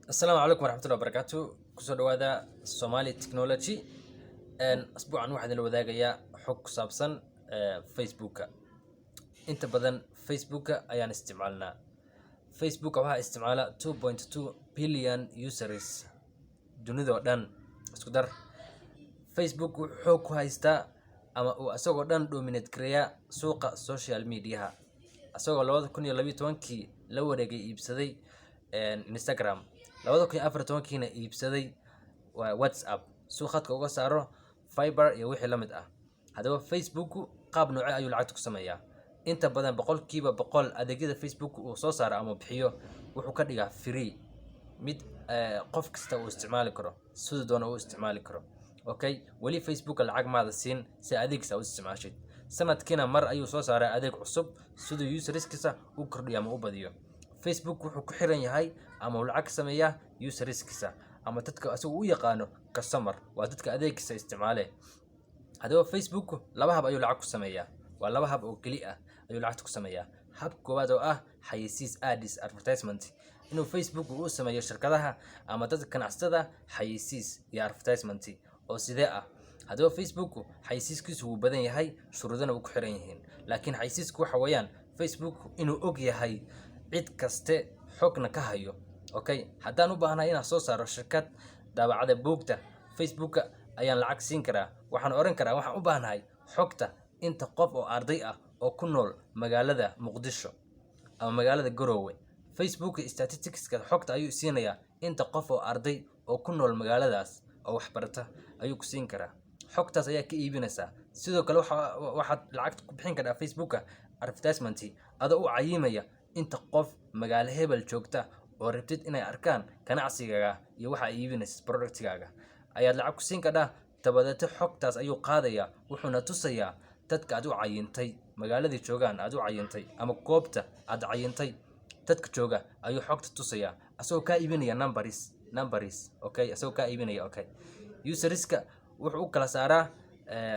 Asalaamu calaykum waraxmatullahi wabarakaatu. Kusoo dhawaada Somali Technology. Asbuucan waxaan idinla wadaagayaa xog ku saabsan Facebooka. Inta badan Facebooka ayaan isticmaalnaa. Facebooka waxaa isticmaala 2.2 billion users dunidoo dhan isku dar. Facebook wuxuu xoog ku haystaa ama uu asagoo dhan dominate gareeyaa suuqa social mediaha, asagoo 2012-kii la wareegay, iibsaday Instagram, 2014-kiina iibsaday waa WhatsApp, suu khadka uga saaro Viber iyo wixii la mid ah. Haddaba Facebook qaab noocee ayuu lacagta ku sameeyaa? Inta badan 100% adeegyada Facebook uu soo saaro ama bixiyo wuxuu ka dhigaa free, mid qof kasta uu isticmaali karo, siduu doona uu isticmaali karo. Okay, weli Facebook lacag maada siin si adeegsa u isticmaashid. Sanadkiina mar ayuu soo saaray adeeg cusub siduu userskiisa u kordhiyo ama u badiyo. Facebook wuxuu ku xiran yahay ama uu lacag ka sameeyaa userskiisa ama dadka isagu u yaqaano customer, waa dadka adeeggiisa isticmaale. Haddaba Facebook laba hab ayuu lacag ku sameeyaa. Waa laba hab oo keli ah ayuu lacagta ku sameeyaa. Hab koowaad oo ah xayeysiis, ads, advertisement, inuu Facebook uu sameeyo shirkadaha ama dadka ganacsatada xayeysiis iyo advertisement oo sidee ah. Haddaba Facebook xayeysiiskiisu wuu badan yahay, shuruudana wuu ku xiran yihiin, laakiin xayeysiisku waxa weeyaan Facebook inuu og yahay cid kaste, xogna ka hayo. Okay, haddaan u baahnahay inaan soo saaro shirkad daabacada buugta, Facebooka ayaan lacag siin karaa. Waxaan oran karaa waxaan u baahnahay xogta inta qof oo arday ah oo ku nool magaalada Muqdisho ama magaalada Garowe. Facebook statisticska xogta ayuu siinayaa, inta qof oo arday oo ku nool magaaladaas oo wax barata ayuu ku siin karaa. Xogtaas ayaa ka iibinaysaa. Sidoo kale waxaad lacagta ku bixin kartaa Facebooka advertisement adoo u cayimaya inta qof magaalo hebel joogta oo rabtid inay arkaan ganacsigaaga iyo waxa ay iibinaysid, productigaaga, ayaad lacag ku siin kadhaa. Dabadeeto xogtaas ayuu qaadayaa, wuxuuna tusayaa dadka aad u cayintay, magaaladii joogaan aad u cayintay ama goobta aad cayintay dadka jooga ayuu xogta tusayaa, asagoo kaa iibinaya numbers, numbers. Okay, asagoo kaa iibinaya. Okay, userska wuxuu u kala saaraa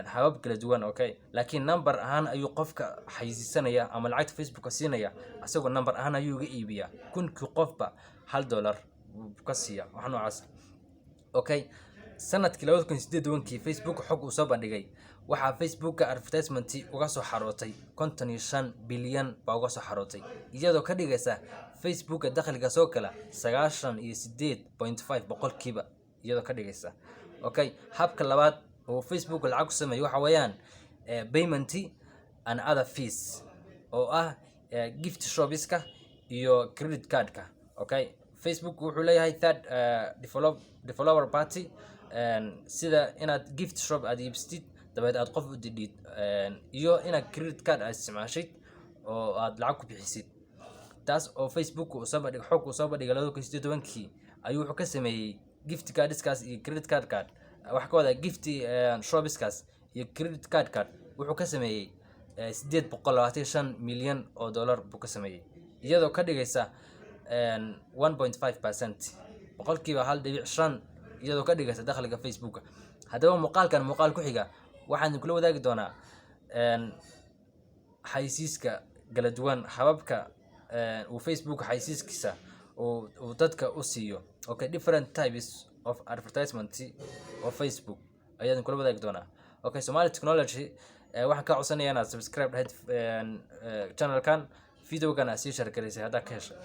habab kala duwan. Okay, laakiin number ahaan ayuu qofka xayeysiisanaya ama lacagta Facebooka siinaya, asagoo number ahaan ayuu uga iibiyaa. 1000-kii qofba $1 buu ka siiya, wax noocaas. Okay, sanadkii 2018-kii Facebook xog uu soo bandhigay, waxaa Facebooka advertisement uga soo xarootay 55 bilyan baa uga soo xarootay, iyadoo ka dhigaysa Facebooka dakhliga soo kala 98.5%, iyadoo ka dhigaysa. Okay, habka labaad oo Facebook lacag ku sameeyo waxa weeyaan payment and other fees, oo ah gift shopska iyo credit cardka. Okay, Facebook wuxuu leeyahay third developer party, sida inaad gift shop aad iibsatid, dabeed aad qof u didhid, iyo inaad credit card aad isticmaashid oo aad lacag ku bixisid. Taas oo Facebook uu soo bandhigay, xog uu soo bandhigay 2018-kii ayuu wuxuu ka sameeyey gift cardskaas iyo credit card, waxa ka wada gift shopskaas iyo credit card wuxuu ka sameeyey 825 milyan oo dollar buu ka sameeyey, iyadoo ka dhigaysa 1.5%, 1.5%, iyadoo ka dhigaysa dakhliga Facebooka. Haddaba muuqaalkan muuqaal ku xiga waxaan idinkula wadaagi doonaa xayeysiiska kala duwan, hababka uu Facebook xayeysiiskiisa uu dadka u siiyo. Okay, different types of advertisement of Facebook ayaa idinkula wadaagi doonaa. Okay, Somali Technology, waxaan kaa codsanayaa inaad subscribe dhahayd channelkan, videogan aad sii share garaysay haddaad ka heshay.